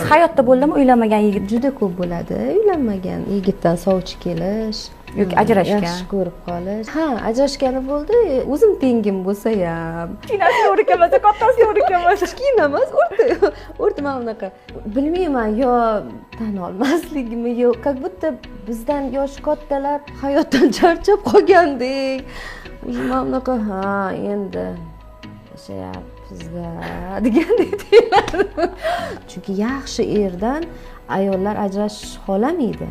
Hayotda bo'ldimi uylanmagan yigit? Juda ko'p bo'ladi uylanmagan yigitdan sovchi kelish yoki ajrashgan. Yaxshi ko'rib qolish. Ha, ajrashgani bo'ldi, o'zim tengim bo'lsa ham. Kichkinasi to'g'ri kelmasa, kattasi to'g'ri kelmasa. Kichkina emas, o'rta o'rta, mana bunaqa. Bilmayman, yo tan olmasligimi, yo как будто bizdan yoshi kattalar hayotdan charchab qolgandek. Уже mana bunaqa, ha, endi yashayapmizda degandek tuyuladi, chunki yaxshi erdan ayollar ajrashish xohlamaydi.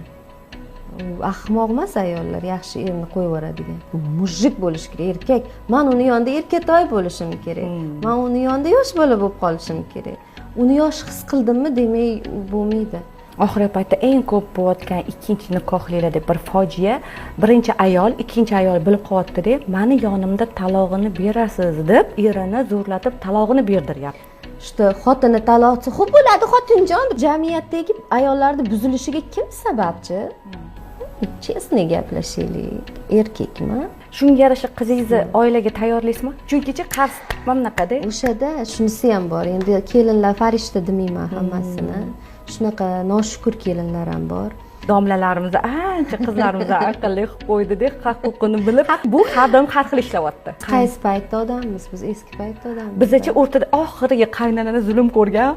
U ahmoq emas ayollar, yaxshi erni qo'yib yuboradigan. Мужик bo'lishi kerak, erkak. Man uni yonida erkatoy bo'lishim kerak, man uni yonida yosh bola bo'lib qolishim kerak. Uni yosh his qildimmi, demak, u bo'lmaydi. Oxirgi paytda eng ko'p bo'layotgan ikkinchi nikohlilarda bir fojia: birinchi ayol ikkinchi ayol bilib qolyaptida, mani yonimda talog'ini berasiz deb, erini zo'rlatib talog'ini berdiryapti. Что xotini taloq desa, "Xo'p, bo'ladi, xotinjon" deb. Jamiyatdagi ayollarni buzilishiga kim sababchi? Честный gaplashaylik, erkakmi? Shunga yarasha qizingizni oilaga tayyorlaysizmi? Chunkichi qarz mana bunaqada. O'shada shunisi ham bor endi, kelinlar farishta demayman hammasini, shunaqa noshukur kelinlar ham bor. Domlalarimiz ancha qizlarimizni aqlli qilib qo'ydida, haq huquqini bilib, bu har doim har xil ishlayapti. Qaysi paytda odammiz biz? Eski paytda odammiz. Bizachi o'rtada oxirgi qaynonani zulm ko'rgan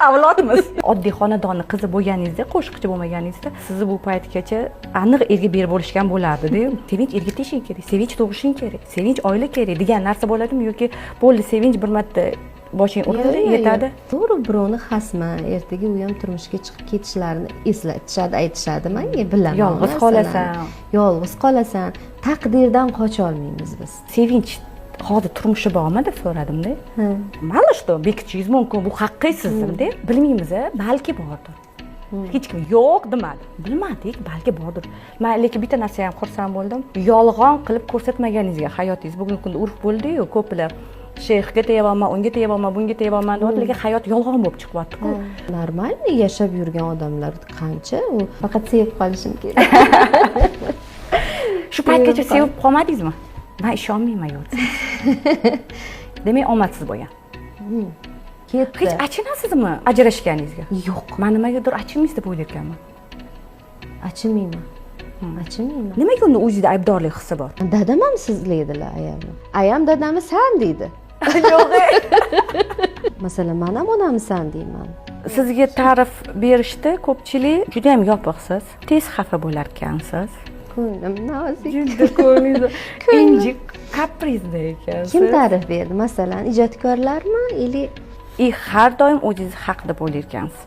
avlodmiz. Oddiy xonadonni qizi bo'lganingizda, qo'shiqchi bo'lmaganingizda, sizni bu paytgacha aniq erga berib bo'lishgan bo'lardida. Sevinch, erga tegishing kerak, Sevinch, tug'ishing kerak, Sevinch, oila kerak degan narsa bo'ladimi yoki bo'ldi, Sevinch, bir marta boshing urildi, Yo'q, yetadi? yo'q. To'g'ri, birovni xasmi, ertaga u ham turmushga chiqib ketishlarini eslatishadi, aytishadi manga, bilaman u Yolg'iz narsalarni. qolasan. Yolg'iz qolasan, taqdirdan qocha olmaymiz biz. Sevinch hozir turmushi bormi deb so'radimda. Мало что bekitishingiz mumkin, bu haqqingiz sizni, bilmaymiz, a balki bordir. Hech kim yo'q demadi, bilmadik, balki bordir. Man lekin bitta narsaga ham xursand bo'ldim, yolg'on qilib ko'rsatmaganingizga. Hayotingiz bugungi kunda urf bo'ldiyu, ko'plar shayxga tegyapman, unga tegyapman, bunga tegyapman deyapti, lekin hayot yolg'on bo'lib chiqyaptiku. Нормальный yashab yurgan odamlar qancha, u faqat sevib qolishim kerak. Shu paytgacha sevib qolmadingizmi? Man ishonmayman yo'q. Demak, omadsiz bo'lgan. Ketdi. Hech achinasizmi ajrashganingizga? Yo'q. Man nimagadir achinmaysiz deb o'ylayotganman. Achinmayman, achinmayman. Nimaga unda o'zingizda aybdorlik hissi bor? Dadam ham sizlaydilar ayamni, ayam dadamni "san" deydi. Yo'q. Masalan, man ham onamni "san" deyman. Sizga ta'rif berishdi ko'pchilik: judayam yopiqsiz, tez xafa bo'larkansiz. Ko'nglim nozik. Juda ko'nglingiz injiq, капризный ekansiz. Kim ta'rif berdi, masalan, ijodkorlarmi или И har doim o'zingiz haq deb o'ylayotgansiz.